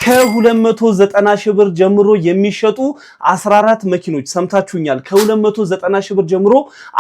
ከ290 ሺህ ብር ጀምሮ የሚሸጡ 14 መኪኖች፣ ሰምታችሁኛል። ከ290 ሺህ ብር ጀምሮ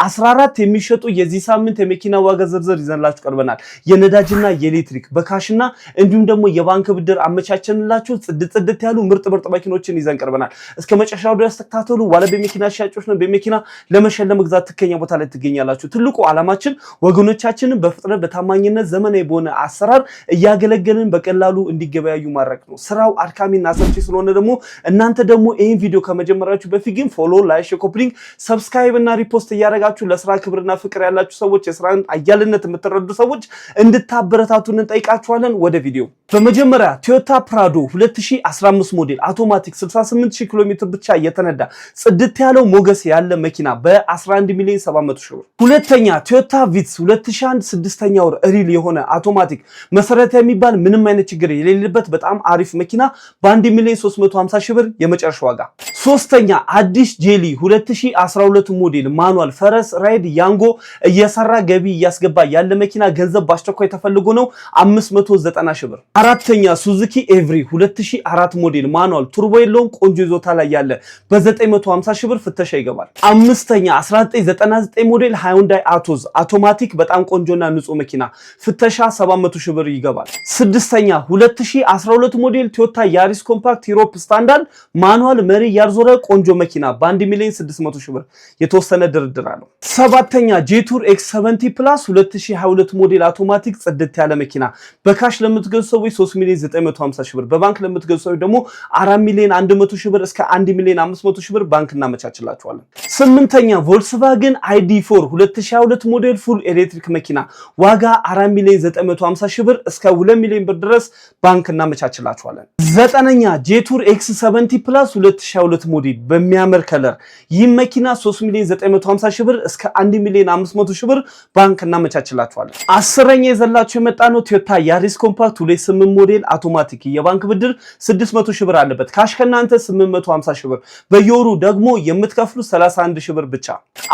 14 የሚሸጡ የዚህ ሳምንት የመኪና ዋጋ ዝርዝር ይዘንላችሁ ቀርበናል። የነዳጅና የኤሌክትሪክ በ cash ና እንዲሁም ደግሞ የባንክ ብድር አመቻቸንላችሁ። ጽድት ጽድት ያሉ ምርጥ ምርጥ መኪኖችን ይዘን ቀርበናል። እስከ መጨረሻው ድረስ ተከታተሉ። ዋለ በመኪና ሻጮች ነው። በመኪና ለመሸጥ ለመግዛት ትክክለኛ ቦታ ላይ ትገኛላችሁ። ትልቁ ዓላማችን ወገኖቻችንን በፍጥነት፣ በታማኝነት፣ ዘመናዊ በሆነ አሰራር እያገለገልን በቀላሉ እንዲገበያዩ ማድረግ ነው። ስራው አድካሚና አሰልቺ ስለሆነ ደግሞ እናንተ ደግሞ ይህን ቪዲዮ ከመጀመራችሁ በፊት ግን follow፣ like፣ copy link፣ subscribe እና repost እያደረጋችሁ ለስራ ክብርና ፍቅር ያላችሁ ሰዎች፣ የስራን አያልነት የምትረዱ ሰዎች እንድታበረታቱን እንጠይቃችኋለን። ወደ ቪዲዮ። በመጀመሪያ ቶዮታ ፕራዶ 2015 ሞዴል አውቶማቲክ፣ 68,000 ኪሎ ሜትር ብቻ የተነዳ፣ ጽድት ያለው ሞገስ ያለ መኪና በ11 ሚሊዮን 700 ሺህ ብር። ሁለተኛ ቶዮታ ቪትስ 2001 ስድስተኛ ወር real የሆነ አውቶማቲክ፣ መሰረታዊ የሚባል ምንም አይነት ችግር የሌለበት በጣም አሪፍ መኪና በ1 ሚሊዮን 350 ሺህ ብር የመጨረሻ ዋጋ። ሶስተኛ አዲስ ጄሊ 2012 ሞዴል manual፣ ፈረስ፣ ራይድ፣ ያንጎ እየሰራ ገቢ እያስገባ ያለ መኪና፣ ገንዘብ በአስቸኳይ ተፈልጎ ነው፣ 590 ሺህ ብር። አራተኛ ሱዙኪ ኤቭሪ 2004 ሞዴል manual፣ turbo የለውም፣ ቆንጆ ይዞታ ላይ ያለ በ950 ሺህ ብር ፍተሻ ይገባል። አምስተኛ 1999 ሞዴል ሃዩንዳይ አቶዝ አውቶማቲክ፣ በጣም ቆንጆና ንጹህ መኪና፣ ፍተሻ 700 ሺህ ብር ይገባል። ስድስተኛ 2012 ሞዴል ቶዮታ ያሪስ ኮምፓክት Europe standard manual፣ መሪ ያልዞረ ቆንጆ መኪና በ1 ሚሊዮን 600 ሺህ ብር የተወሰነ ድርድር አለው። ሰባተኛ ጄቱር X 70 Plus 2022 ሞዴል አውቶማቲክ፣ ጽድት ያለ መኪና በ cash ለምትገዙ ሰዎች 3 ሚሊዮን 950 ሺህ ብር፣ በባንክ ለምትገዙ ሰዎች ደግሞ 4 ሚሊዮን 100 ሺህ ብር እስከ 1 ሚሊዮን 500 ሺህ ብር ባንክ እናመቻችላቸዋለን። ስምንተኛ ቮልስቫገን ID4 2022 ሞዴል full electric መኪና ዋጋ 4 ሚሊዮን 950 ሺህ ብር እስከ 2 ሚሊዮን ብር ድረስ ባንክ እናመቻችላቸዋለን። ዘጠነኛ ጄቱር X 70 Plus 2022 ሞዴል በሚያምር color፣ ይህ መኪና 3 ሚሊዮን 950 ሺህ ብር እስከ 1 ሚሊዮን 500 ሺህ ብር ባንክ እናመቻችላቸዋለን። 10ኛ ይዘንላችሁ የመጣነው ቶዮታ ያሪስ ኮምፓክት 28 ሞዴል አውቶማቲክ፣ የባንክ ብድር 600 ሺህ ብር አለበት። Cash ከናንተ 850 ሺህ ብር፣ በየወሩ ደግሞ የምትከፍሉ 31 ሺህ ብር ብቻ።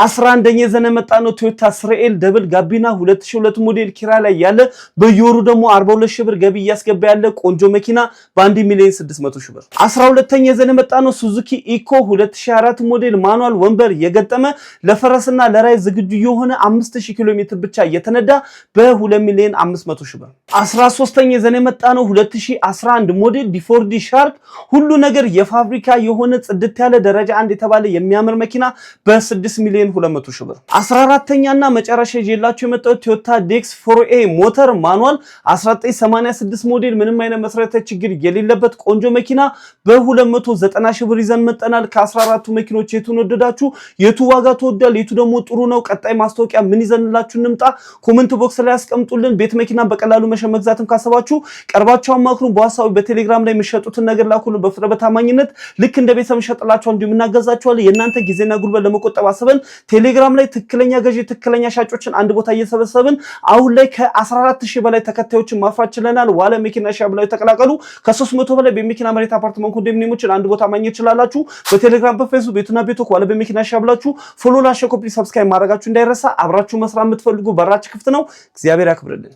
11ኛ ይዘን የመጣነው ቶዮታ 3L double ጋቢና 2002 ሞዴል፣ ኪራይ ላይ ያለ፣ በየወሩ ደግሞ 42 ሺህ ብር ገቢ እያስገባ ያለ ቆንጆ መኪና በ1 ሚሊዮን 600 ሺህ ብር። 12ኛ ይዘን የመጣነው ሱዙኪ ኢኮ 2004 ሞዴል manual፣ ወንበር የገጠመ፣ ለፈረስና ለራይድ ዝግጁ የሆነ፣ 5000 ኪሎ ሜትር ብቻ የተነዳ በ2 ሚሊዮን 500 ሺህ ብር። 13ኛ ይዘን የመጣነው 2011 ሞዴል D4D ሻርክ፣ ሁሉ ነገር የፋብሪካ የሆነ፣ ጽድት ያለ፣ ደረጃ አንድ የተባለ የሚያምር መኪና በ6 ሚሊዮን 200 ሺህ ብር። 14ተኛና መጨረሻ ይዤላችሁ የመጣሁት ቶዮታ DX 4A ሞተር manual 1986 ሞዴል፣ ምንም አይነት መሰረታዊ ችግር የሌለበት ቆንጆ መኪና በ290 ሺህ ብር ይዘን መጥተናል። ከ14ቱ መኪኖች የቱን ወደዳችሁ? የቱ ዋጋ ተወዷል? የቱ ደግሞ ጥሩ ነው? ቀጣይ ማስታወቂያ ምን ይዘንላችሁ እንምጣ? Comment box ላይ ያስቀምጡልን። ቤት መኪና በቀላሉ መሸጥ መግዛትም ካሰባችሁ ቀርባችሁ አማክሩን። በዋትስአፕ፣ በቴሌግራም ላይ የሚሸጡትን ነገር ላኩልን። በፍጥነት፣ በታማኝነት ልክ እንደ ቤተሰብ እንሸጥላችኋል፣ እንዲሁም እናገዛችኋለን። የእናንተ ጊዜና ጉልበት ለመቆጠብ አስበን ቴሌግራም ላይ ትክክለኛ ገዢ፣ ትክክለኛ ሻጮችን አንድ ቦታ እየሰበሰብን አሁን ላይ ከ14 ሺህ በላይ ተከታዮችን ማፍራት ችለናል። ዋለ መኪና ሻ ብላችሁ ተቀላቀሉ። ከ300 በላይ በመኪና፣ መሬት፣ አፓርትመንት፣ ኮንዶሚኒየሞችን አንድ ቦታ ማግኘት ይችላላችሁ። በቴሌግራም፣ በፌስቡክ ቤቱና ቤቶክ ዋለ በመኪና ሻ ብላችሁ follow፣ like፣ copy፣ subscribe ማድረጋችሁ እንዳይረሳ። አብራችሁ መስራት የምትፈልጉ በራችን ክፍት ነው። እግዚአብሔር ያክብርልን።